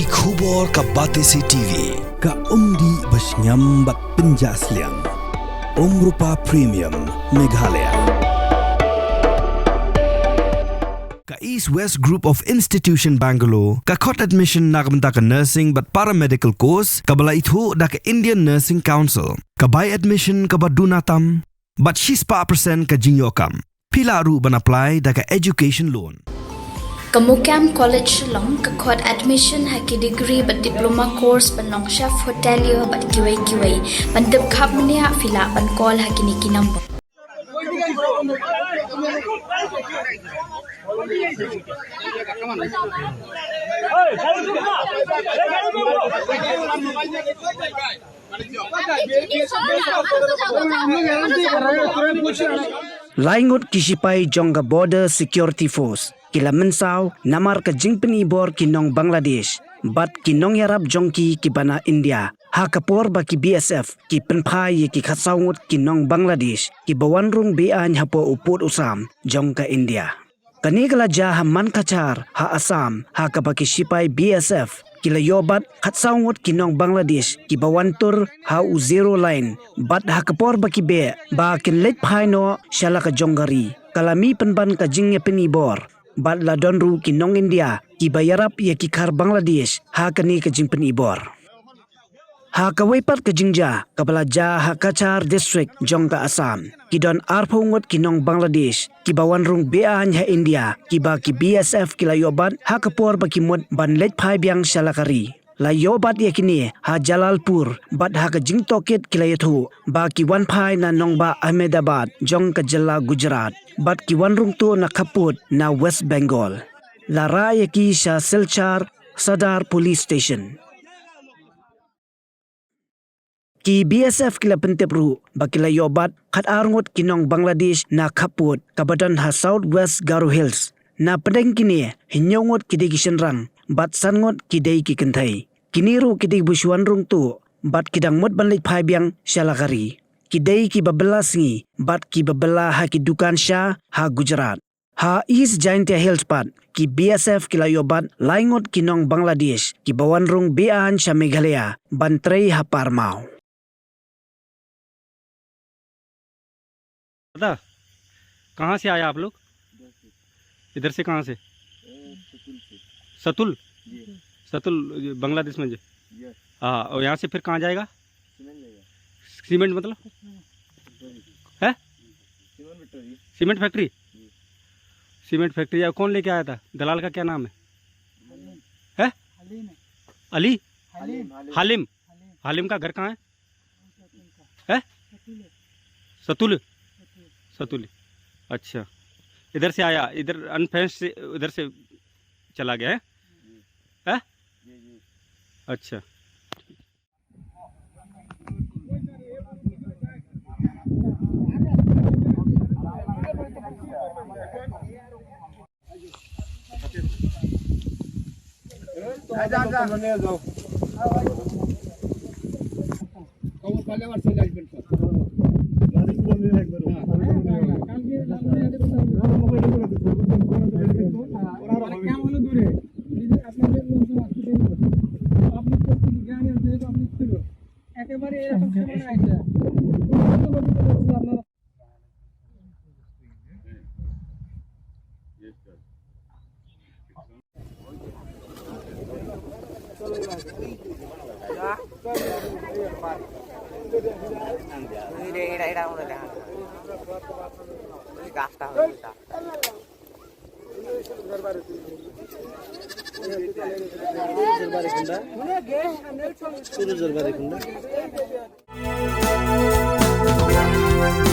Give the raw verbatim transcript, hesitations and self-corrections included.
Ki khubor ka Batesi T V, ka umdih ba shngiam bad pynjah sliang. Umrupa Premium, Meghalaya. Ka East West Group of Institution Bangalore, ka khot admission na ka bynta ka nursing bad paramedical course, kaba la ithuh da ka Indian Nursing Council. Ka bai admission kaba duna tam, bad shispah percent ka jingïoh kam. Phi lah ruh ban apply da ka education loan. Ka Mukam College Shillong ka khot admission ha ki degree bad diploma course ban long chef hotelier bad kiwei kiwei. Ban tip khapmniah phi lah ban call ha kine ki number. Lai ngut ki shipai jong ka Border Security Force ki la mynsaw namar ka jingpynibor ki nong Bangladesh bad ki nongïarap jong ki kiba na India, ha ka por ba ki B S F ki pynphai ïa ki khatsaw ngut ki nong Bangladesh kiba wan rung be-aiñ hapoh u pud u sam jong ka India. Kane ka la jia ha Mankhachar, ha Assam, ha kaba ki shipai B S F ki la ïoh bat khatsaw ngut ki nong Bangladesh kiba wan tur ha u zero line, bad ha ka por ba ki beh ba kin leit phai noh sha la ka jong ka ri, ka la mih pynban ka jingïapynibor, bad la don ruh ki nong India kiba ïarap ïa ki khar Bangladesh ha kane ka jingpynibor. Ha kawei pat ka jingjia kaba la jia ha Cachar District jong ka Assam, ki don arphew ngut ki nong Bangladesh kiba wan rung be-aiñ ha India, kiba ki B S F ki la ïoh bat ha ka por ba ki mut ban leit phai biang sha la ka ri. La ïoh bat ïa kine ha Jalalpur, bad ha ka jingtohkit ki la ïathuh ba ki wan phai na nongbah Ahmedabad jong ka jylla Gujarat, bad ki wan rung tuh na khappud na West Bengal. La rah ïa ki sha Silchar Sadar Police Station. Ki B S F ki la pyntip ruh ba ki la ïoh bat khatar ngut ki nong Bangladesh na khappud kaba don ha South West Garo Hills. Na pdeng kine, hynñiew ngut ki dei ki shynrang bad san ngut ki dei ki kynthei. Kine ruh ki dei ba shu wan rung tuh bad ki dang mut ban leit phai biang sha la ka ri. Ki dei kiba bylla sngi bad kiba bylla ha ki dukan sha ha Gujarat. Ha East Jaintia Hills pat, ki B S F ki la ïoh bat lai ngut ki nong Bangladesh kiba wan rung be-aiñ sha Meghalaya ban trei ha par maw. दादा, कहाँ से आया आप लोग? इधर से कहाँ से? सतुल से। सतुल? ये। सतुल, ये बांग्लादेश में जो? यस। हाँ, और यहाँ से फिर कहाँ जाएगा? सीमेंट जाएगा। सीमेंट मतलब? फैक्ट्री। है? Cement factory. Cement factory. जी। सीमेंट फैक्ट्री, और कौन लेके आया था? दलाल का क्या नाम है? हलीम। है? हलीम है। अली? हलीम। हलीम। हलीम। हलीम। हलीम का घर कहाँ है? है? सतुल। सतुल। सतुल। अच्छा, इधर से आया, इधर अनफेंस से, इधर से चला गया है? है? अच्छा। একেবারে এরকম সময় আসে।